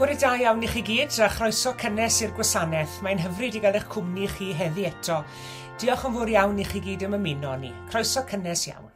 Bore da iawn i chi gyd a chroeso cynnes i'r gwasanaeth. Mae'n hyfryd i gael eich cwmni chi heddi eto. Diolch yn fawr iawn i chi gyd am ymuno ni. Croeso cynnes iawn.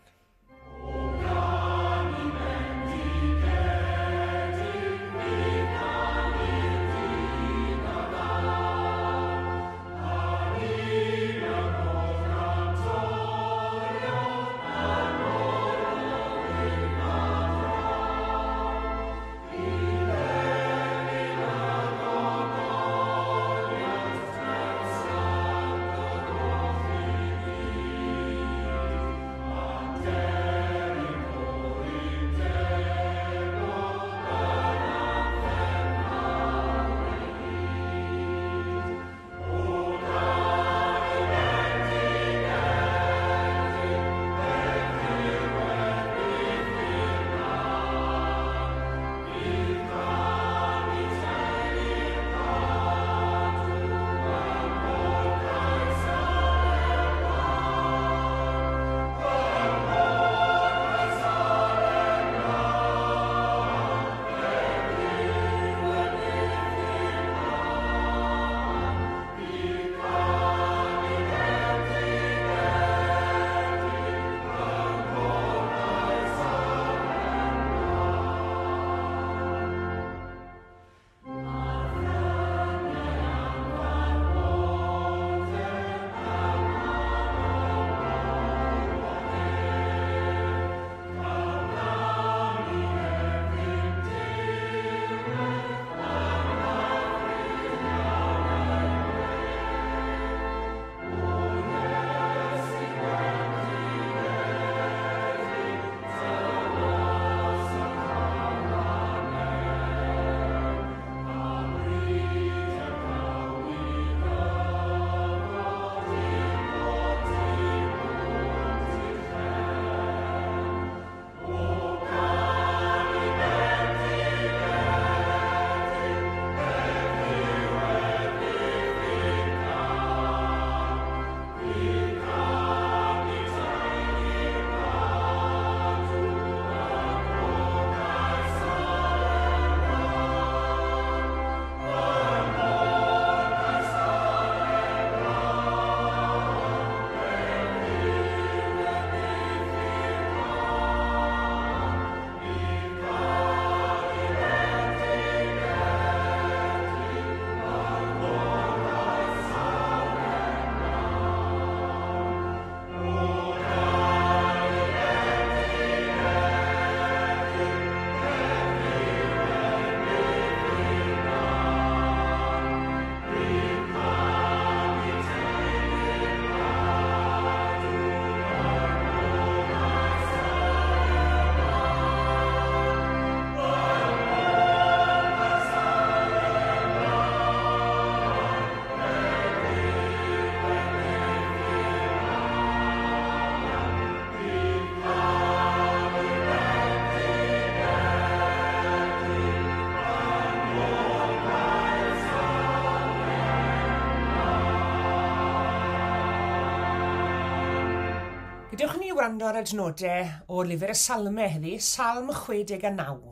Gadewch i ni wrando ar adnodau o lyfr y Salmau heddi, Salm 69.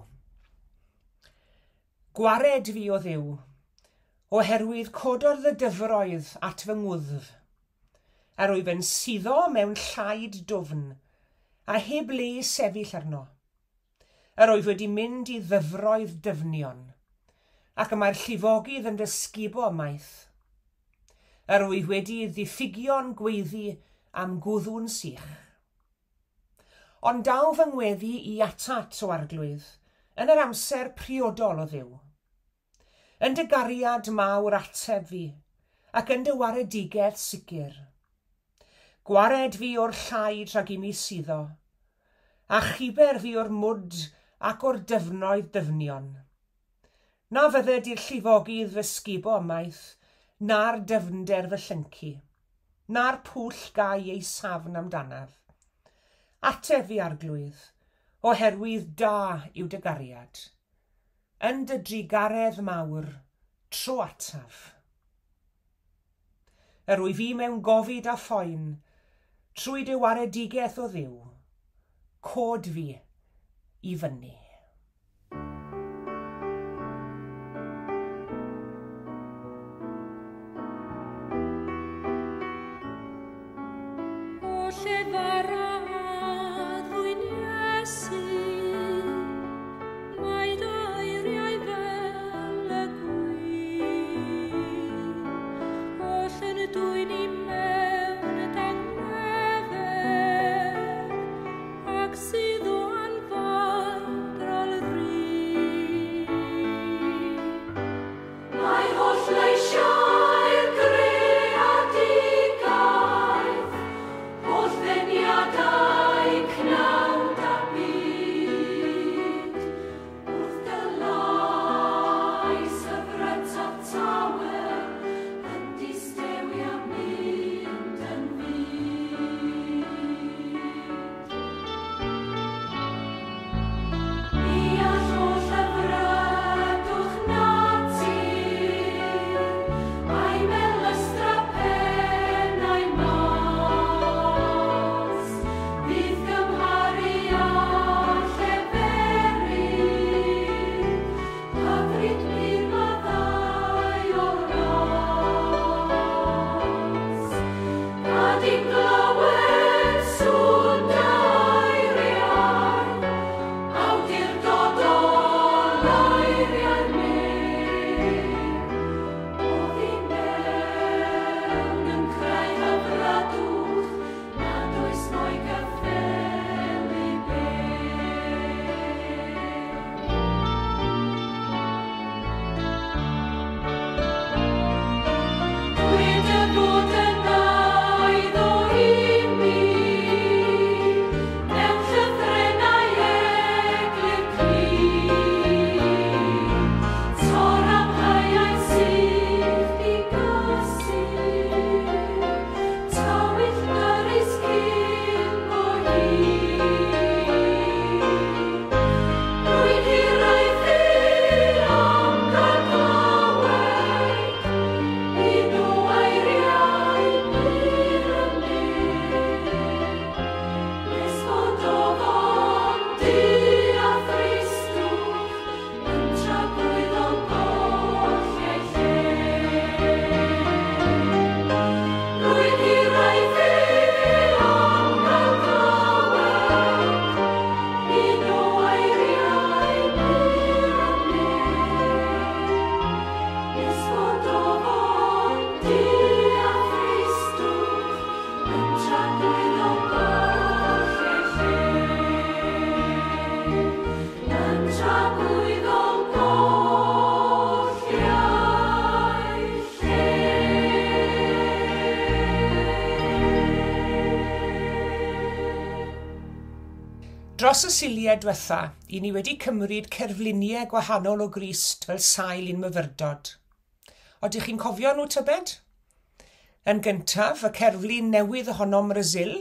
Gwared fi o Dduw, oherwydd cododd y dyfroedd at fy ngwddf. Yr wyf yn suddo mewn llaid dwfn, a heb le i sefyll arno. Yr wyf wedi mynd i ddyfroedd dyfnion, ac y mae'r llifogydd yn fy sgubo ymaith. Yr wyf wedi ddiffygio'n gweiddi am gwddw'n sych. Ond daw fy ngweddi i atat, o Arglwydd, yn yr amser priodol o Dduw. Yn dy gariad mawr ateb fi, ac yn dy waredigaeth sicr. Gwared fi o'r llaid rhag i mi suddo, a chiber fi o'r mwd ac o'r dyfnoedd dyfnion. Na fydded i'r llifogydd fy sgubo ymaith, na'r dyfnder fy llyncu, na'r pwll gau ei safn amdanaf. Ateb fi, Arglwydd, oherwydd da yw dy gariad. Yn dy drugaredd mawr, tro ataf. Yr wyf fi mewn gofid a phoen, trwy dy waredigaeth o Dduw, cod fi i fyny. eiriau'r nef, oddi mewn yn creu hyfrydwch nad oes mo'i gyffelyb ef. Dwed dy fod yn eiddo i mi, mewn llythrennau eglur clir, tor amheuaeth sych ddigysur, tywyll dyrys cyn bo hir. Rwy'n hiraethu am gael clywed un o eiriau pur y nef, nes fod ofon du a thristwch yn tragwyddol golli ei lle. Rwy'n hiraethu am gael clywed un o eiriau pur y nef, nes fod ofon du a thristwch yn tragwyddol golli ei lle. Yn tragwyddol golli ei lle. Dros y Suliau diwetha, i ni wedi cymryd cerfluniau gwahanol o Grist fel sail i'n myfyrdod. Odych chi'n cofio nhw tybed? Yn gyntaf, y cerflun newydd ohonom Brazil,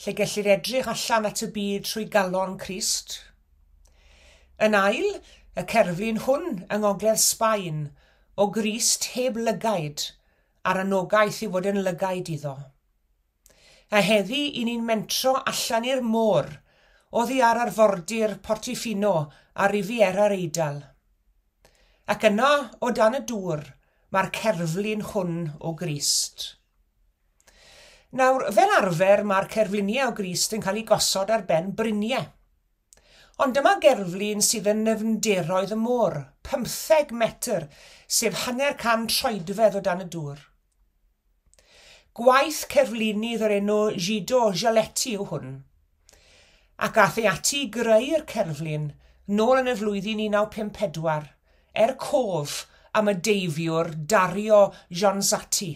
lle gellir edrych allan at y byd trwy galon Crist. Yn ail, y cerflun hwn yng Ngogledd Sbaen, o Grist heb lygaid, a'r anogaeth i fod yn lygaid iddo. A heddi, i ni'n mentro allan i'r môr, oddi ar arfordir Portofino a Riviera'r Eidal. Ac yno, o dan y dŵr, mae'r cerflun hwn o Grist. Nawr, fel arfer, mae'r cerfluniau o Grist yn cael eu gosod ar ben bryniau. Ond dyma gerflun sydd yn nyfnderoedd y môr, 15 metr, sef 150 troedfedd o dan y dŵr. Gwaith cerflunydd o'r enw Guido Gialetti yw hwn, ac aeth ei ati i greu'r cerflun nôl yn y flwyddyn 1954, er cof am y deifiwr Dario Gianzatti.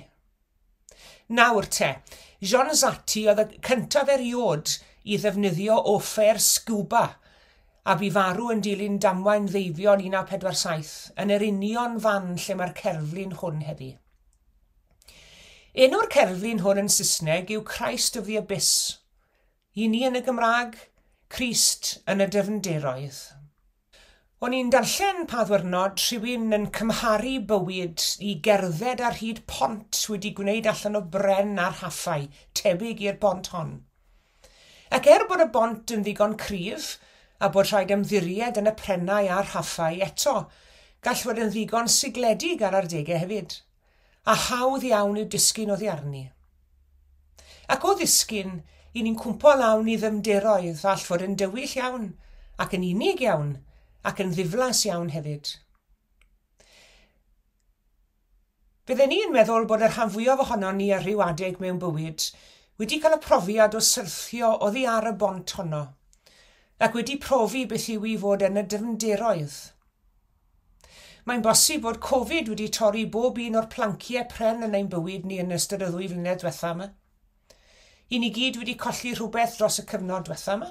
Nawr te, Gianzatti oedd y cyntaf eriod i ddefnyddio offer scuba, a bu farw yn dilyn damwain ddeifio yn 1947, yn yr union fan lle mae'r cerflun hwn heddi. Enw'r cerflun hwn yn Saesneg yw Christ of the Abyss. I ni yn y Gymraeg, Crist yn y dyfnderoedd. O'n i'n darllen pa ddwyrnod rhywun yn cymharu bywyd i gerdded ar hyd pont wedi gwneud allan o bren a'r rhaffau, tebyg i'r bont hon. Ac er bod y bont yn ddigon cryf a bod rhaid ymddiried yn y prennau a'r rhaffau eto, gall fod yn ddigon sigledig ar adegau hefyd, a hawdd iawn i'w disgyn oddi arni. Ac o ddisgyn, i ni'n cwmpo lawn i ddyfnderoedd all fod yn dywyll iawn, ac yn unig iawn, ac yn ddiflas iawn hefyd. Bydden ni'n meddwl bod y rhan fwyaf ohonon ni ar ryw adeg mewn bywyd wedi cael y profiad o syrthio oddi ar y bont honno, ac wedi profi beth yw i fod yn y dyfnderoedd. Mae'n bosib bod Covid wedi torri bob un o'r planciau pren yn ein bywyd ni yn ystod y 2 flynedd diwetha yma. I ni gyd wedi colli rhywbeth dros y cyfnod diwetha yma,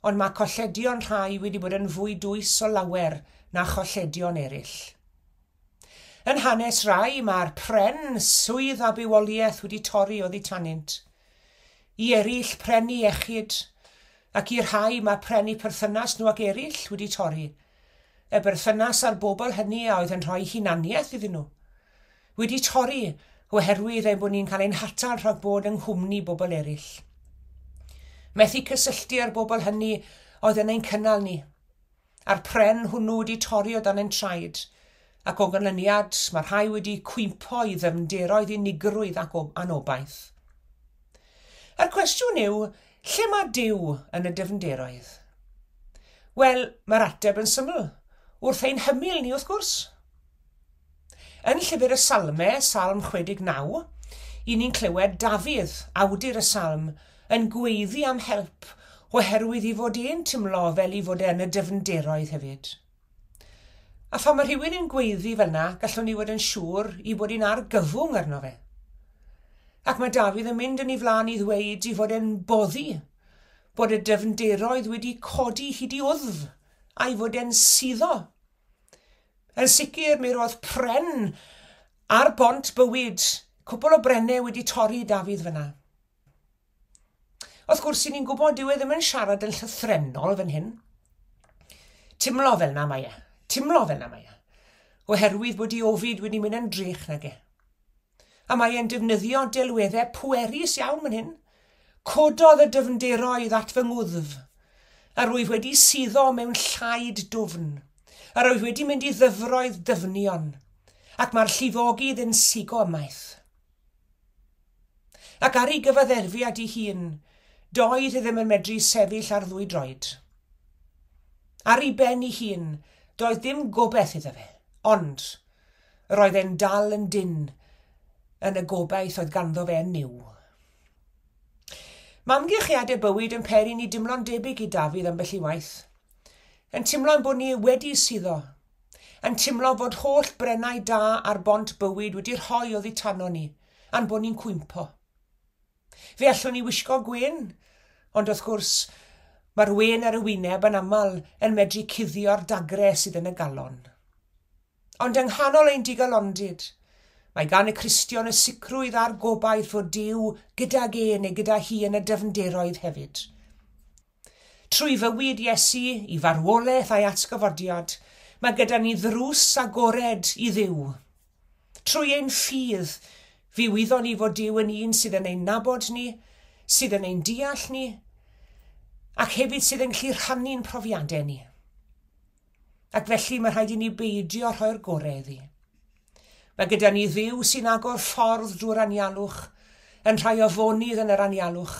ond mae colledion rhai wedi bod yn fwy dwys o lawer na cholledion eraill. Yn hanes rai, mae'r pren, swydd a bywoliaeth wedi torri oddi tanynt. I eraill pren i iechyd, ac i'r rhai mae pren i perthynas nhw ac eraill wedi torri. Y berthynas a'r bobl hynny a oedd yn rhoi hunaniaeth iddyn nhw. Wedi torri oherwydd ein bod ni'n cael ein hatal rhag bod yng nghwmni bobl eraill. Methu cysylltu â'r bobl hynny oedd yn ein cynnal ni, a'r pren hwnnw wedi torri o dan ein traed, ac o ganlyniad mae rhai wedi cwympo i ddyfnderoedd unigrwydd ac anobaith. A'r cwestiwn yw, lle mae Duw yn y dyfnderoedd? Wel, mae'r ateb yn syml, wrth ein hymyl ni wrth gwrs. Yn llyfr y Salmau, Salm 69, i ni'n clywed Dafydd, awdur y Salm, yn gweiddi am help oherwydd i fod e'n timlo fel i fod e yn y dyfnderoedd hefyd. A phan mae rhywun yn gweiddi fel yna, gallwn ni fod yn siŵr i bod hi'n argyfwng arno fe. Ac mae Dafydd yn mynd yn ei flaen i ddweud i fod e'n boddi, bod y dyfnderoedd wedi codi hyd i wddf, a'i fod e'n suddo. Yn sicr, mi roedd pren ar bont bywyd, cwpl o brennau wedi torri Dafydd fyna. Wrth gwrs, i ni'n gwybod dyw e ddim yn siarad yn llythrennol fan hyn. Timlo fel na mae e. Timlo fel na mae e. Oherwydd bod ei ofid wedi mynd yn drech nag e. A mae e'n defnyddio delweddau pwerus iawn fan hyn. Cododd y dyfnderoedd at fy ngwddf, a rwyf wedi suddo mewn llaid dwfn, a rwyf wedi mynd i ddyfroedd dyfnion, ac mae'r llifogydd yn sigo ymaith. Ac ar ei gyfadderfiad ei hun, doedd e ddim yn medru sefyll ar ddwy droed. Ar ei ben ei hun, doedd dim gobaith iddo fe, ond roedd e'n dal yn dyn yn y gobaith oedd ganddo fe yn Nuw. Mae amgylchiadau bywyd yn peri ni dimlo'n debyg i Dafydd ambell i waith. Yn timlo'n bod ni wedi suddo. Yn timlo bod holl brennau da ar bont bywyd wedi rhoi oddi tano ni, a'n bod ni'n cwympo. Fe allwn ni wisgo gwên, ond wrth gwrs, mae'r wên ar y wyneb yn aml yn medru cuddio'r dagre sydd yn y galon. Ond yng nghanol ein digalondid, mae gan y Cristion y sicrwydd a'r gobaith fod Duw gydag e neu gyda hi yn y dyfnderoedd hefyd. Trwy fywyd Iesu i farwolaeth a'i atgyfodiad, mae gyda ni ddrws agored i Dduw. Trwy ein ffydd, fi wyddon ni fod Duw yn un sydd yn ein nabod ni, sydd yn ein deall ni, ac hefyd sydd yn gallu rhannu'n profiadau ni. Ac felly mae rhaid i ni beidio rhoi'r gorau iddi. Mae gyda ni Dduw sy'n agor ffordd drwy'r anialwch, yn rhai afonydd yn yr anialwch,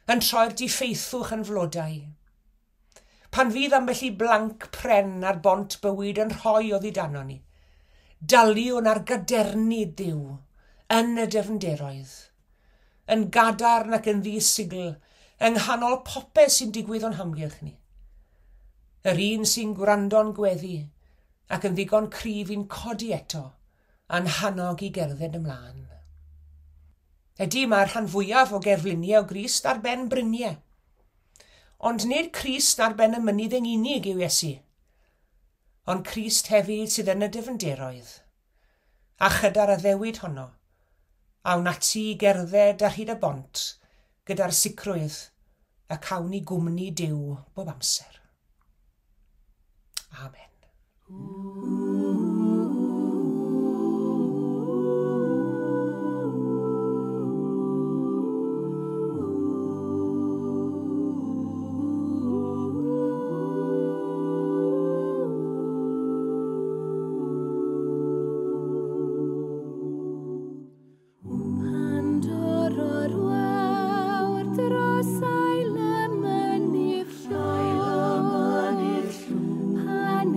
yn troi'r diffeithwch yn flodau. Pan fydd ambell i blanc pren ar bont bywyd yn rhoi oddi dano ni, daliwn ar gadernid Duw yn y dyfnderoedd, yn gadarn ac yn ddi-sigl, yng nghanol popeth sy'n digwydd o'n hamgylch ni. Yr un sy'n gwrando'n gweddi ac yn ddigon cryf i'n codi eto, a'n hannog i gerdded ymlaen. Ydy, mae'r rhan fwyaf o gerfluniau o Grist ar ben bryniau. Ond nid Crist ar ben y mynydd yn unig yw Iesu, ond Crist hefyd sydd yn y dyfnderoedd. A chyda'r addewid honno, awn ati i gerdded ar hyd y bont gyda'r sicrwydd y cawn ni gwmni Duw bob amser. Amen. Pan dorro'r wawr dros ail y mynydd llwyd, pan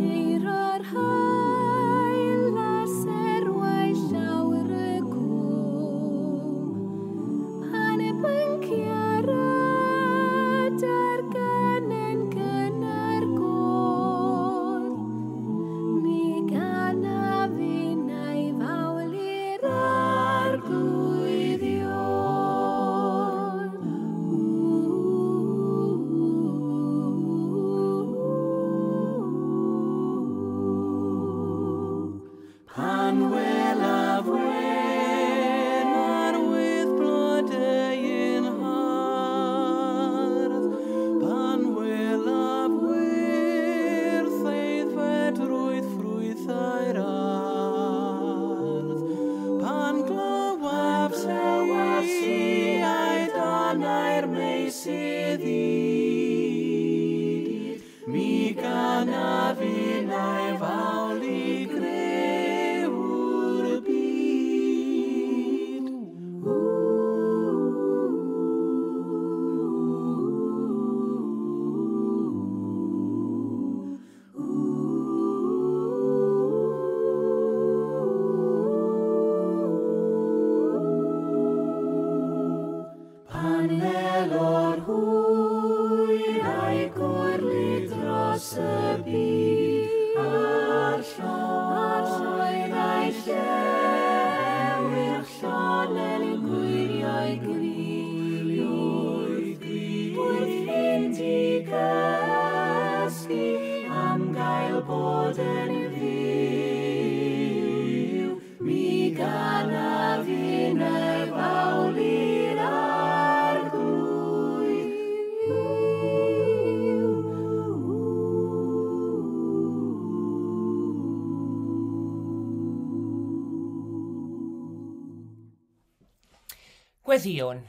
Gweddïwn.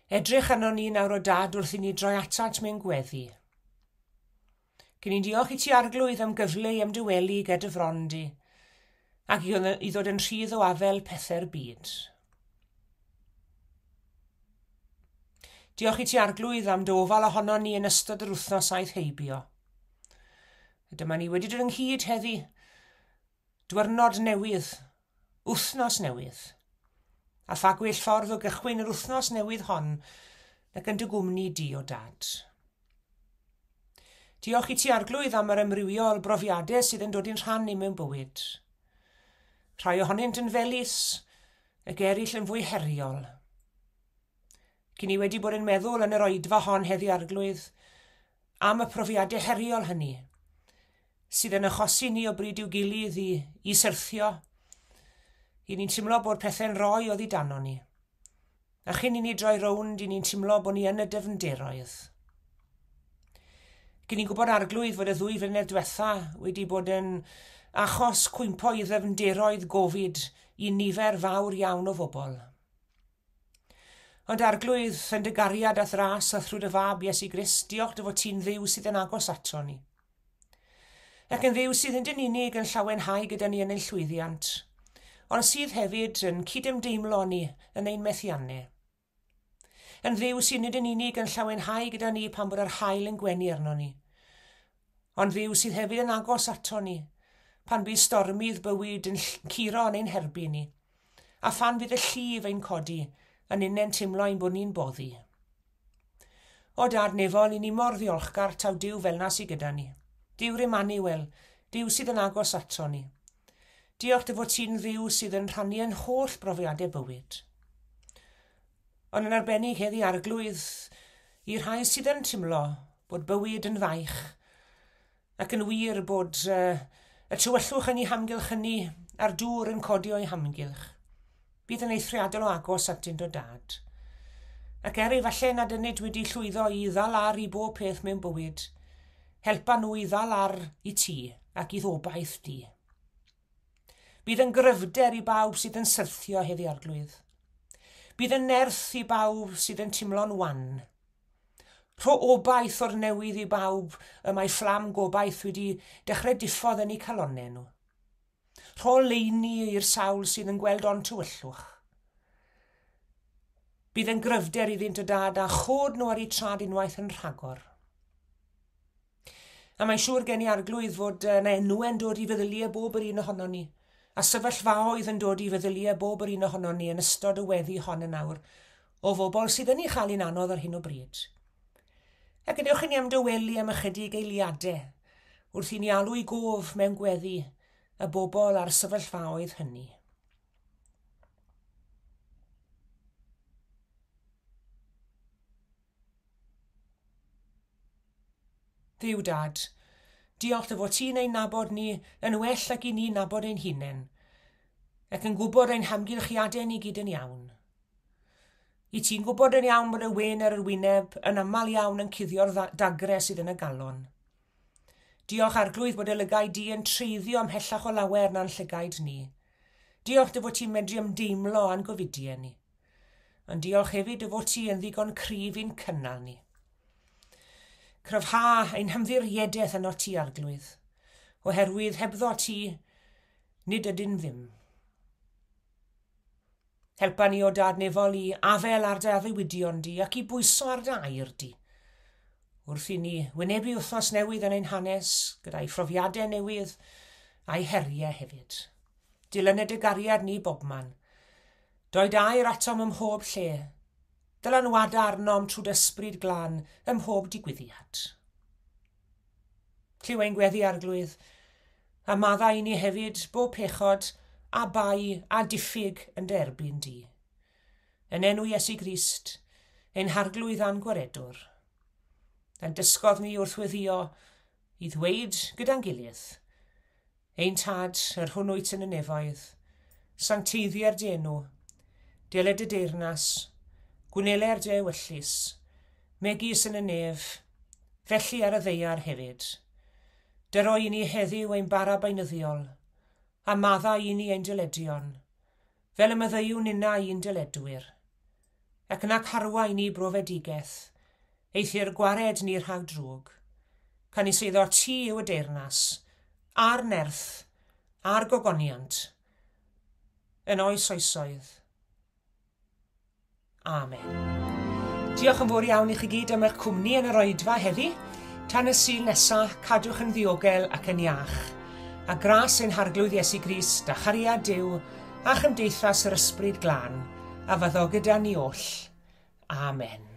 Edrych arnon ni nawr o Dad wrth i ni droi atat mewn gweddi. Cyn i'n diolch i ti Arglwydd am gyfle i ymdywelu gyda dy fron di, ac i ddod yn rhydd o afel pethau'r byd. Diolch i ti Arglwydd am dy ofal ohonon ni yn ystod yr wythnos aeth heibio. Dyma ni wedi dod ynghyd heddi, dwyrnod newydd, wythnos newydd. A pha gwell ffordd o gychwyn yr wythnos newydd hon nac yn dy gwmni di o Dad. Diolch i ti Arglwydd am yr amrywiol brofiadau sydd yn dod i'n rhan ni mewn bywyd. Rhai ohonynt yn felys, ac eraill yn fwy heriol. Cyn i wedi bod yn meddwl yn yr oedfa hon heddi Arglwydd am y profiadau heriol hynny, sydd yn achosi ni o bryd i'w gilydd i syrthio, i ni'n teimlo bod pethau'n rhoi oddi dano ni. A chyn i ni droi rownd, i ni'n teimlo bod ni yn y dyfnderoedd. Gyn ni'n gwybod Arglwydd fod y 2 flynedd diwetha wedi bod yn achos cwympo i ddyfnderoedd gofid i nifer fawr iawn o fobl. Ond Arglwydd, yn dy gariad a'th ras a thrwy dy fab Iesu Grist, diolch dy fod ti'n Dduw sydd yn agos ato ni. Ac yn Dduw sydd yn unig yn llawenhau gyda ni yn ein llwyddiant, ond sydd hefyd yn cydymdeimlo ni yn ein methiannau. Yn Dduw sydd nid yn unig yn llawenhau gyda ni pan bod yr haul yn gwenu arno ni, ond Dduw sydd hefyd yn agos ato ni pan bydd stormydd bywyd yn curo yn ein herbyn ni, a phan fydd y llif ein codi yn unen teimlo ein bod ni'n boddi. O Dad nefol, i ni mor ddiolchgar taw Duw fel na sydd gyda ni. Duw'r Emmanuel, Duw sydd yn agos ato ni. Diolch dy fod ti'n Dduw sydd yn rhannu yn holl brofiadau bywyd. Ond yn arbennig heddi Arglwydd, i'r rhai sydd yn teimlo bod bywyd yn faich, ac yn wir bod y tywyllwch yn ei hamgylch hynny a'r dŵr yn codi o'i hamgylch, bydd yn eithriadol o agos atynt o Dad. Ac er efallai nad ynynt wedi llwyddo i ddal ar i bob peth mewn bywyd, helpa nhw i ddal ar i ti ac i ddobaith di. Bydd yn gryfder i bawb sydd yn syrthio heddi Arglwydd. Bydd yn nerth i bawb sydd yn teimlo'n wan. Rho obaith o'r newydd i bawb y mae fflam gobaith wedi dechrau diffodd yn eu calonnau nhw. Rho leini i'r sawl sydd yn gweld ond tywyllwch. Bydd yn gryfder iddynt o Dad a chod nhw ar eu trad unwaith yn rhagor. A mae'n siŵr gen i Arglwydd fod yna enwau'n dod i feddyliau bob yr un ohonon ni, a sefyllfaoedd yn dod i feddyliau bob yr un ohonon ni yn ystod y weddi hon yn awr, o fobl sydd yn ei chael hi'n anodd ar hyn o bryd. Ac gadewch i ni ymdawelu am ychydig eiliadau, wrth i ni alw i gof mewn gweddi y bobl a'r sefyllfaoedd hynny. Dduw Dad, diolch dy fod ti'n ein nabod ni yn well ac i ni nabod ein hunain, ac yn gwybod ein hamgylchiadau ni gyd yn iawn. I ti'n gwybod yn iawn bod y wên ar yr wyneb yn aml iawn yn cuddio'r dagre sydd yn y galon. Diolch Arglwydd bod y lygaid di yn treiddio ymhellach o lawer na'n llygaid ni. Diolch dy fod ti'n medru ymdeimlo a'n gofidiau ni. Ond diolch hefyd dy fod ti yn ddigon cryf i'n cynnal ni. Cryfha ein hymddiriedaeth yno ti, Arglwydd, oherwydd hebddo ti, nid ydyn ddim. Helpa ni o Dad nefol i afel ar dy addewidion di ac i bwyso ar dy air di. Wrth i ni wynebu wythnos newydd yn ein hanes, gyda'i phrofiadau newydd a'i heriau hefyd. Dilyned y gariad ni bobman. Doed air atom ym mhob lle. Dylanwada arnom trwy ysbryd glân ym mhob digwyddiad. Clyw ein gweddi Arglwydd, a maddau i ni hefyd bob pechod a bai a diffyg yn dy erbyn di. Yn enw Iesu Grist, ein Harglwydd a'n Gwaredwr. A'n dysgodd ni wrth weddïo i ddweud gyda'n gilydd, Ein Tad, yr hwn wyt yn y nefoedd, sancteiddier dy enw, deled dy deyrnas, gwneler dy ewyllys, megis yn y nef, felly ar y ddaear hefyd. Dyroi i ni heddiw ein bara beunyddiol, a maddau i ni ein dyledion, Fel y maddeuwn ninnau i'n dyledwyr, ac nac arwain ni i brofedigaeth, eithr gwared ni rhag drwg, canys eiddo ti yw y deyrnas, a'r nerth, a'r gogoniant, yn oes oesoedd. Amen. Diolch yn fawr iawn i chi gyd am eich cwmni yn yr oedfa heddi. Tan y Sul nesa, cadwch yn ddiogel ac yn iach. A gras ein Harglwydd Iesu Grist a chariad Duw a chymdeithas yr Ysbryd Glân a fyddo gyda ni oll. Amen.